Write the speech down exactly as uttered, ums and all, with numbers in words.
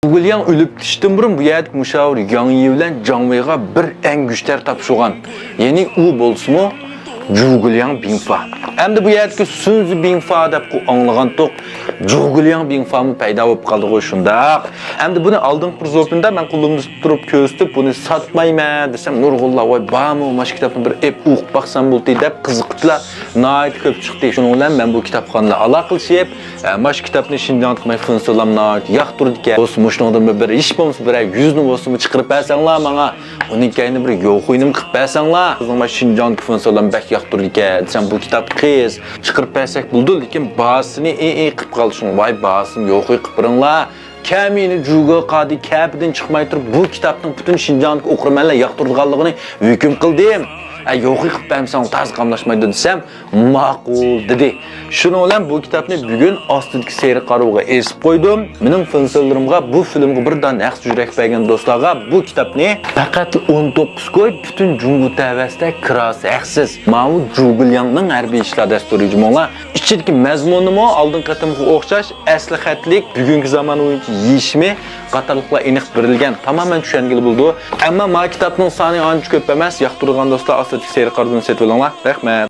جۇگۇلياڭ ئۆلۈپ كېتىشتىن بۇرۇن بۇ يەردىكى مۇشاۋىر ياڭ يى بىلەن جاڭ ۋېيغا بىر ئەڭگۈشتەر تاپشۇرغان. يەنى ئۇ بولسىمۇ جۇگۇلياڭ بىڭفا. ئەمدى بۇ يەردىكى سۈنزى بىڭفا دەپ ئاڭلىغانتۇق. جۇگۇلياڭ بىڭفامۇ پەيدا بولۇپ قالدىغۇ شۇنداق. ئەمدى بۇنى ئالدىنقى بىر زوپىندا مەن قولۇمدا تۇرۇپ كۆرسىتىپ، بۇنى ساتمايمەن دېسەم، نۇرغۇنلار، ۋاي، بارمۇ، ماش كىتابنى بىر ئېپ ئوقۇپ باقسام بولدى دەپ قىزىقىپلا ناھايىتى كۆپ چىقتى. شۇنىڭ بىلەن مەن بۇ كىتابخانىدا ئالاقىلىشىپ، ئە، ماش كىتابنى شىنجاڭدىكى ماي فىنسىلام ناھايىتى ياقتۇرىدىكەن. بولسا مۇشۇنىڭدىن بىر، بىر ئىش بولمىسا، بىرەر يۈزنى بولسىمۇ چىقىرىپ بەرسەڭلار ماڭا. ئۇنىڭ كەينىدىن بىر يوخۇينىمۇ قىلىپ بەرسەڭلار. قىزنىڭ ماي شىنجاڭدىكى فىنسىلام بەك ياقتۇرىدىكەن دېسەم، بۇ كىتاب قىز چىقىرىپ بەرسەك بولىدۇ، لېكىن باھاسىنى ئېي، ئېي قىلىپ قالدى. شۇڭا ۋاي، باھاسىنى يوخۇي قىلىپ بېرىڭلار. كەمىنە جۇگو قادى كەپىدىن چىقماي تۇرۇپ، بۇ كىتابنىڭ پۈتۈن شىنجاڭدىكى ئوقۇرمەنلەر ياقتۇرىدىغانلىقىنى ھۆكۈم قىلدىم. ئە، يوخۇي قىلىپ بەرمىسەڭ تازا قاملاشمايدۇ دېسەم، ماقۇل دېدى. شۇنىڭ بىلەن بۇ كىتابنى بۈگۈن ئاستىدىكى سېرىق قارۇغا ئېسىپ قويدۇم. مېنىڭ فىنسىلىرىمغا بۇ فىلىمغا بىر دانە ھەقسىز يۈرەك بەرگەن دوستلارغا بۇ كىتابنى پەقەت ئون توققۇز كوي پۈتۈن جۇڭگو تەۋەسىدە كىراسى ھەقسىز. ماۋۇ جۇگۇلياڭنىڭ ھەربىي ئىشلار دەستۇرى جۇمۇڭلار. ئىچىدىكى مەزمۇنىمۇ ئالدىنقى قېتىمقىغا ئوخشاش ئەسلى خەتلىك، بۈگۈنكى زامان بويىچە يېشىمى قاتارلىقلار ئېنىق بېرىلگەن. تامامەن چۈشەنگىلى بولىدۇ. ئەمما ما كىتابنىڭ سانى ئانچە كۆپ ئەمەس. ياقتۇرىدىغان دوستلار ئاستىدىكى سېرىق قارىدىن سېتىۋېلىڭلار. رەھمەت.